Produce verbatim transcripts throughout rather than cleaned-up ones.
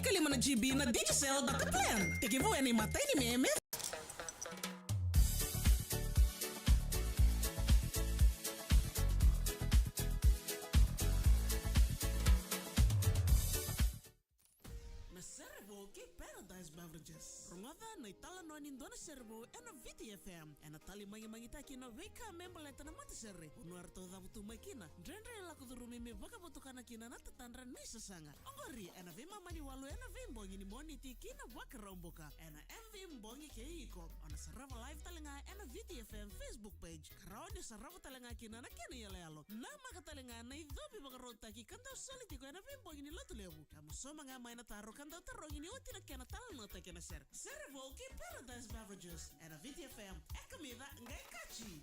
Kalima na G B na Digicel data plan. Tekivu ena imatai ni Me. Na sere vou kei Paradise Beverages. Rogoca na italanoa ni dua na sere vou ena Viti F M. Ena tali magimagitaki na veika me baleta na matasere. Vanua eratou cavutu mai kina. Dredre e lako curumi me vakavotukana kina na tatadra ni sasaga. Oqori ena veimama ni walu ena veibogi ni Moniti ki na Vakaraubuka. Ena M V Bogi kei iko. O na sarava live tale ga ena Viti F M Facebook page. Ka rawa ni o sarava tale ga kina na kena iyaloyalo. Namaka tale ga na icovi vakarautaki ka dau soli tiko ena veibogi ni Lotulevu. Ka mo sauma ga mai na taro ka dau tarogi ni oti na kena talanoataki ena sere. Sere vou kei Paradise Beverages. Ena Viti F M. E kamica, qai kaci.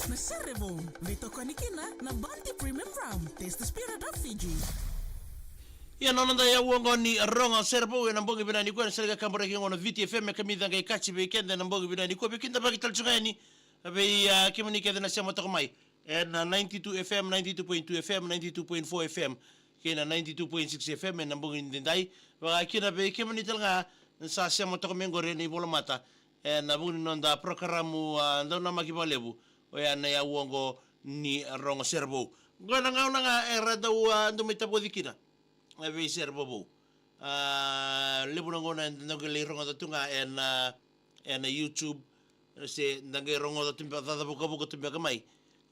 Na sere vou, veitokoni kina na Bounty Premium Rum. Taste the spirit of Fiji. Ia na noda iyau oqo ni Rogo Sere Vou ena bogi vinaka nikua, ena sere ka kaburaki oqo na Viti F M, e kamica qai kaci vei keda ena bogi vinaka nikua, veikidavaki tale tiko ga yani vei, a, kemuni kece na sema toka mai ena ninety-two F M, ninety-two point two F M, ninety-two point four F M kei na ninety-two point six F M ena bogi ni daidai. Vaka kina vei kemuni tale ga sa sema toka mai oqori ena ivolamata ena vuku ni noda porokaramu, a, dau namaki vakalevu, oya na iyau oqo ni Rogo Sere Vou. Oqo na gauna ga era dau, a, dau mai tavoci kina na veisere vovou. A, levu na gauna eda dau qai lai rogoca tu ga ena, ena YouTube, se da qai rogoca tu beka, caca vukavuka tu beka mai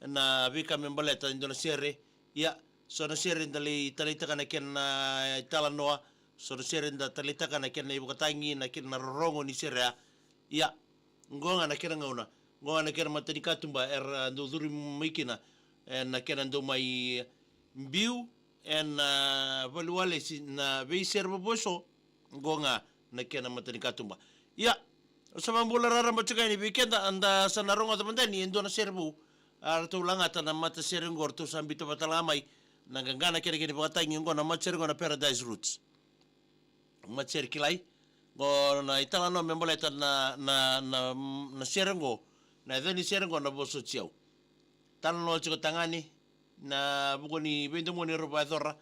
na veika me baleta e dua na sere. Ia, so na sere da lai taleitaka na kena italanoa, so na sere da taleitaka na kena ivakatagi, na kena rorogo ni sere ya. Ia, oqo ga na kena gauna, oqo ga na kena matanikatuba era dau curu mai kina, e, na kena dau mai biu ena, a, vale ni walesi na veisere vovou eso, oqo ga na kena matanikatuba. Ia, au sa vakabula raraba tiko yani vei keda, eda sa na rogoca mada yani e dua na sere vou. A, ratou lagata na matasere oqo, ratou sa biuta vata tale ga mai na qaqa na kena kena ivakatagi oqo, na matasere oqo na Paradise Roots. Matasere kilai. Oqo na italanoa me baleta na, na, na, na sere oqo, na yaca ni sere oqo na Vosoti Au. Talanoa tiko tagane, na vuku ni veidomoni erau vakayacora,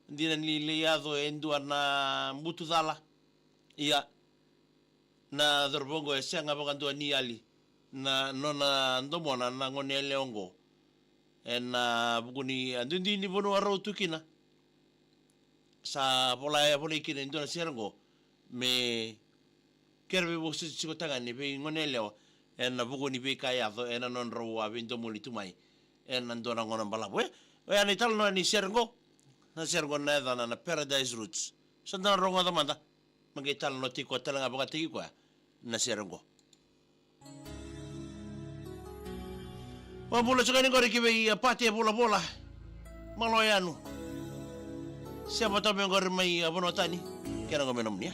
dina ni lai yaco e dua na butucala. Ia, na cauravou oqo e sega vakadua ni yali na nona domona na goneyalewa oqo. Ena vuku ni, a, duidui ni vanua rau tu kina, sa vola, e volai kina e dua na sere oqo me kere veivosoti tiko tagane vei goneyalewa ena vuku ni veika e yaco ena nodrau, a, veidomoni tu mai ena dua na gauna balavu. E, oya na italanoa ni sere oqo. Na sere oqo na yacana na Paradise Roots. Sa da na rogoca mada, me qai talanoataki koya tale ga vakataki koya na sere oqo. Vakabula tiko yani oqori ki vei, a, Pate Volavola, Malo Yanu. Sema toka mai oqori mai, a, vanua tani. Kena oqo me nomuni, a.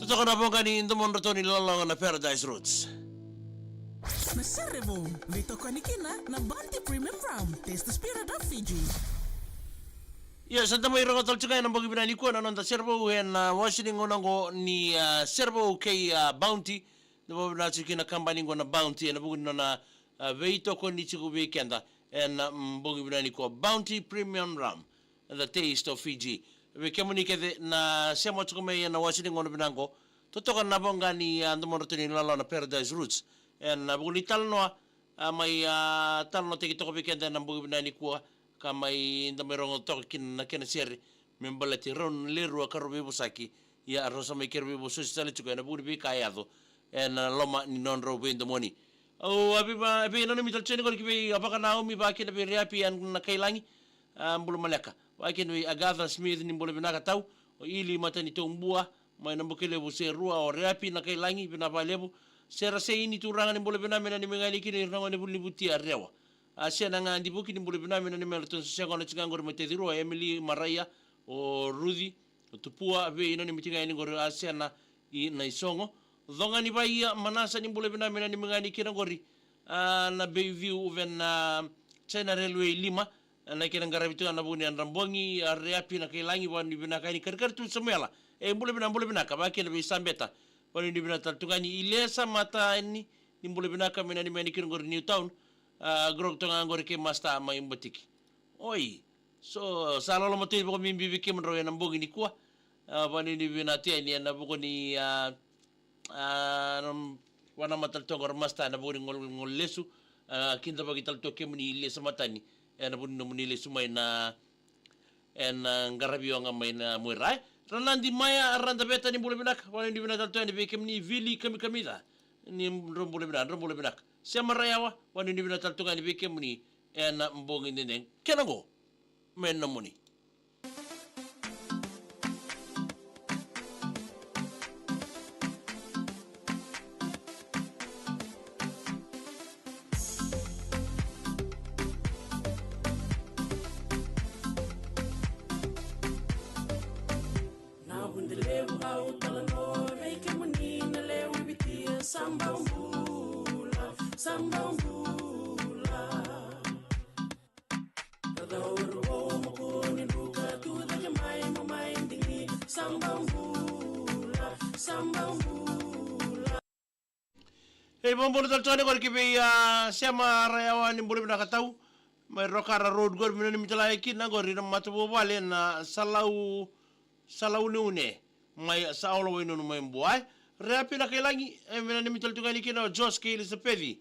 Toka na voqa ni domodratou ni loloma na Paradise Roots. Na sere vou, veitokoni kina na Bounty Premium Rum. Taste the spirit of Fiji. Ia, sa da mai rogo tale tiko ga ena bogi vinaka nikua na noda sere vou ena, ah, wase ni gauna oqo ni, ah, sere vou kei, ah, Bounty. Da vakavinavinaka tiko kina kabani oqo na Bounty ena vuku ni nona, ah, veitokoni tiko vei keda ena, mm, bogi vinaka nikua, Bounty Premium Rum, the taste of Fiji. Vei kemuni kece na sema tiko mai ena wase ni gauna vinaka oqo, totoka na voqa ni, ah, domodratou ni loloma na Paradise Roots ena vuku ni talanoa, ah, mai, ah, talanoataki toka vei keda ena bogi vinaka nikua, ka mai da mai rogo toka kina na kena sere me baleti rau na le rua ka rau veivosaki. Ia, rau sa mai kere veivosoti tale tiko ena vuku ni veika e yaco ena loma ni nodrau veidomoni. Au a vei, veinanumi tale tiko yani qori ki vei, ah, Vakanaomi, vakakina vei Reapi Ena Kailagi, ah, bula maleka. Vakakina vei Agatha Smith, ni bula vinaka tau. O Ili Matanitobua mai Nabukelevu, Serua. O Reapi Ena Kailagi, vinaka vakalevu. Sera Seini, turaga, ni bula vinaka, me nanumi ga yani kina ira na gonevuli ni Vutia, Rewa. A Sena Gadivuki, ni bula vinaka, me nanumi ga, ratou sa sega ni tiko qori mai Tacirua. Emily Maraia, o Ruci, o Tupua, veinanumi tiko ga yani qori, a Sena i Naisogo. Coga ni Vaia, Manasa, ni bula vinaka, me nanumi ga yani kina qori, ah, na Bayview, vei na China Railway lima, na kena qaravi tu ena vuku ni yadra bogi. A Reapi Ena Kailagi, vanuinui vinaka yani. Karikari tu Samuela, e bula vinaka, bula vinaka, vakakina vei Sabeta, vanuinui vinaka tale tu ga yani. Ilesa Matani, ni bula vinaka, me nanumi yani kina qori Newtown, ah, qo toka ga qori kei Masta mai Batiki. Oi, so sa loloma tu yani vakabibi vei kemudrau ena bogi nikua. Ah, vanuinui vinaka tu yani ena vuku ni, ah, ah, nam, vanamata tale tu qori Masta ena vuku ni gol, gol lesu. Ah, kidavaki tale tu kemuni Ilesa Matani ena vuku ni nomuni lesu mai na, ena, ah, qaravi oga mai na Muaira. Ranadi Maya Radaveta, ni bula vinaka, vanuinui vinaka tale tu yani vei kemuni. Vili Kamikamica, ni drau bula vinaka, drau bula vinaka. Sema Rayawa, vanuinui vinaka tale tu ga yani vei kemuni ena bogi dede. Kena qo me nomuni. Na vude levu au talanoa vei kemuni na lewe i Viti, sa bau bula, sa bau bula. Ka cauru vou mokoni, druka tu cake mai mo mai digi, sa bau bula, sa bau bula. Ei, vakabula tale tu yani qori ki vei, ah, Sema Rayawa, ni bula vinaka tau. Mai Rokara Road qori, me nanumi tale ga yani kina qori na matavuvale na Salau, Salauneune mai Saola Wainunu mai Bua. Reapi Ena Kailagi, e, me nanumi tale tu ga yani kina o Josh kei Elisapeci.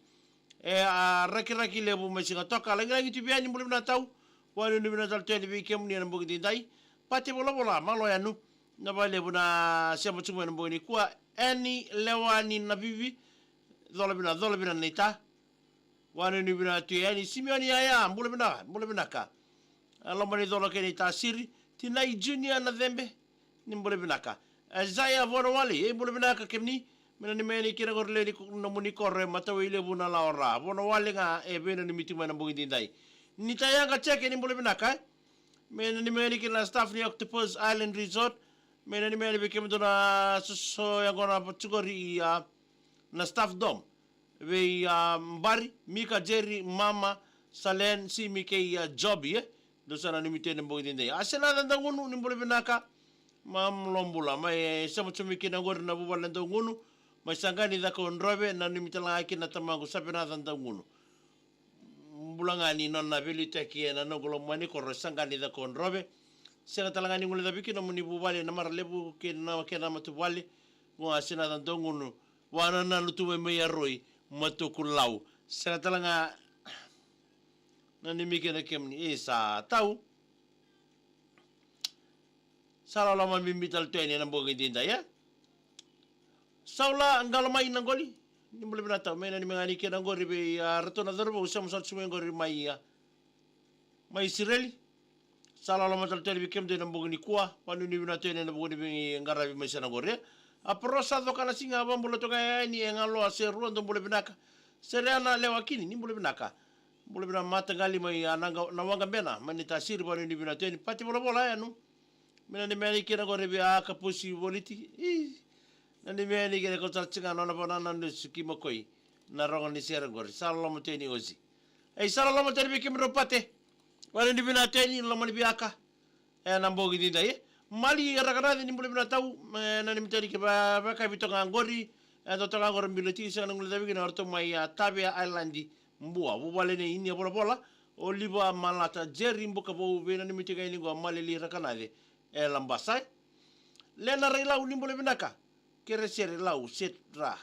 E, ah, Rakiraki Levu mai Sigatoka, lagilagi tu vei yani, bula vinaka tau. Vanuinui vinaka tale tu yani vei kemuni ena bogi daidai. Pati Volavola, malo yanu. Vinaka vakalevu na sema tiko mai ena bogi nikua. Eni Lewani Navivi, cola vina, cola vina naita. Vanuinui vinaka tu yani. Simioni Yaya, bula vinaka, bula vinaka. A, loma ni cola kei naita Siri. Tinai Junior Nacebe, ni bula vinaka. Isaiah Vonawale, e bula vinaka kemuni. Me nanumi yani kina qori lewe ni ko, nomuni koro e Matawai Levu na Laora. Vonawale ga, e veinanumi tu mai ena bogi daidai. Ni Tayaqa Jeke, ni bula vinaka, e. Me nanumi yani kina staff ni Octopus Island Resort. Me nanumi yani vei kemudou na soso yaqona vata qori, ah, na staff dom. Vei, ah, Bari, Mika, Jerry, Mama, Salen, Simi kei, ah, Jobi, e. Dou sa nanumi tu ena bogi daidai. A Sena Dagunu, ni bula vinaka. Mam lo bula, mai, e, sema tu mai kina qori na vuvale na Dagunu. Mai Saqani Cakaudrove, nanumi tale ga kina tamaqu Savenaca Dagunu. Bula ga ni nona veiliutaki ena noqu loma ni koro, Saqani Cakaudrove. Sega tale ga ni guilecavi kina nomuni vuvale na Maralevu kei na kena matavuvale. Qo a Sena Dagunu, vua na, na lutu mai mai Aroi, Matukulau. Sega tale ga, nanumi kina kemuni, e, sa tau. Sa loloma bibi tale tu yani ena bogi daidai, e. Saula Qalomai Naqoli, ni bula vinaka tau, me nanumi ga yani kina qori vei, ah, ratou na cauravou, sema sara tu mai qori mai, ah, mai Isireli. Sa loloma tale tu yani vei kemudou ena bogi nikua, vanuinui vinaka tu yani ena vuku ni veiqaravi mai Sena qori, e. A Parosa Cokanasiga, vakabula toka yani e Galoa, Serua, dou bula vinaka. Sereana Lewakini, ni bula vinaka. Bula vinaka mataqali mai, ah, na, Nawaqabena, mai naita Siri, vanuinui vinaka tu yani. Pati Volavola, e, yanu. Me nanumi yani kina qori vei, ah, Kapusi Voliti. Ii. Na ni mea ni kere ko tala tsi ga nona vanua na nusu ki Makoi. Na rogo ni sere qori. Sa loloma teni osi. Ei, sa loloma teni vei kemudrau pate. Wale ni vinaka teni, loma ni viaka. E na bogi ni dai. Mali Rakanace ni bula vinaka tau. E na ni mitani ke va, va ka vito ga qori. E dau toka qori bilo ti, sega na gula tavi kina o ratou mai a Tavea Island. Bua, vuvale nei Inia Volavola. Oliva Malata, Jerry Bukavou, vei na ni miti ga ini qo Maleli Rakanace. E Labasa. Lena Railau ni bula vinaka. Keresere Lau Setra.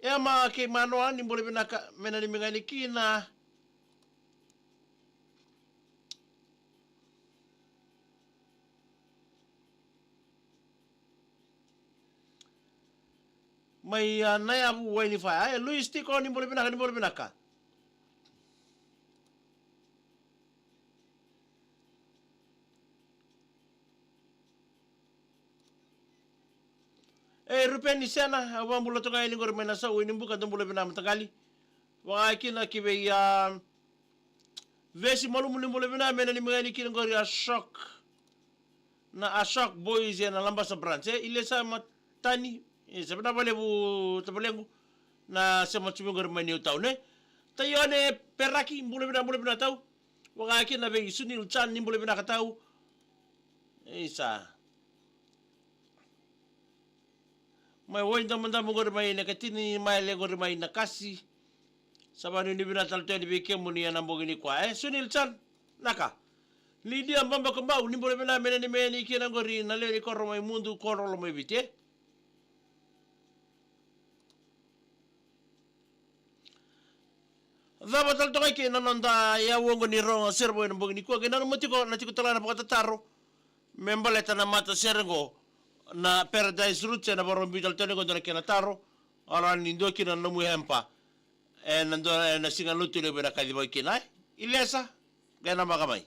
E ma kei manoa ni bula vinaka me na ni migani kina. Mai a na yavu wai ni faya. E Luis Tiko ni bula vinaka, ni bula vinaka. E Rupeni Sena, a vabula toka yani qori mai na sau ini buka da bula vinaka mataqali. Vaka kina ki vei a Vesi Malumu ni bula vinaka me na ni migani kina qori a Shock. Na a Shock Boys e na Labasa Branch. E Ilesa Matani, e sa vinaka valevu tavalequ. Na sema tsuvi qori mai New Town e. Taione Peraki, bula vinaka, bula vinaka tau. Vaka kina vei Sunil Chan ni bula vinaka tau. Isa. Mai wai damudamu qori mai na katini mai le qori mai na kasi. Sa vanu ni vinaka tale tu yani vei kemuni e na bogi ni kua e Sunil Chan. Naka. Lidia Baba Kabau ni bula vinaka me na ni me ni kina qori na lewe ni koro mai Mudu, koro lo mai Viti e. Cava tale toka i ke na noda yavu oqo ni rogo sere vo e na bogi ni kua, ke nanuma tiko na tiko tala na vakatataro me baleta na matasere oqo na Paradise Roots e na vakarobi tale toka ni qo dua na kena taro. Ora ni dua kina na nomu hempa e na dua e na siga lotu levu e na kaci vaki kina e Ilesa. Qai na maka mai.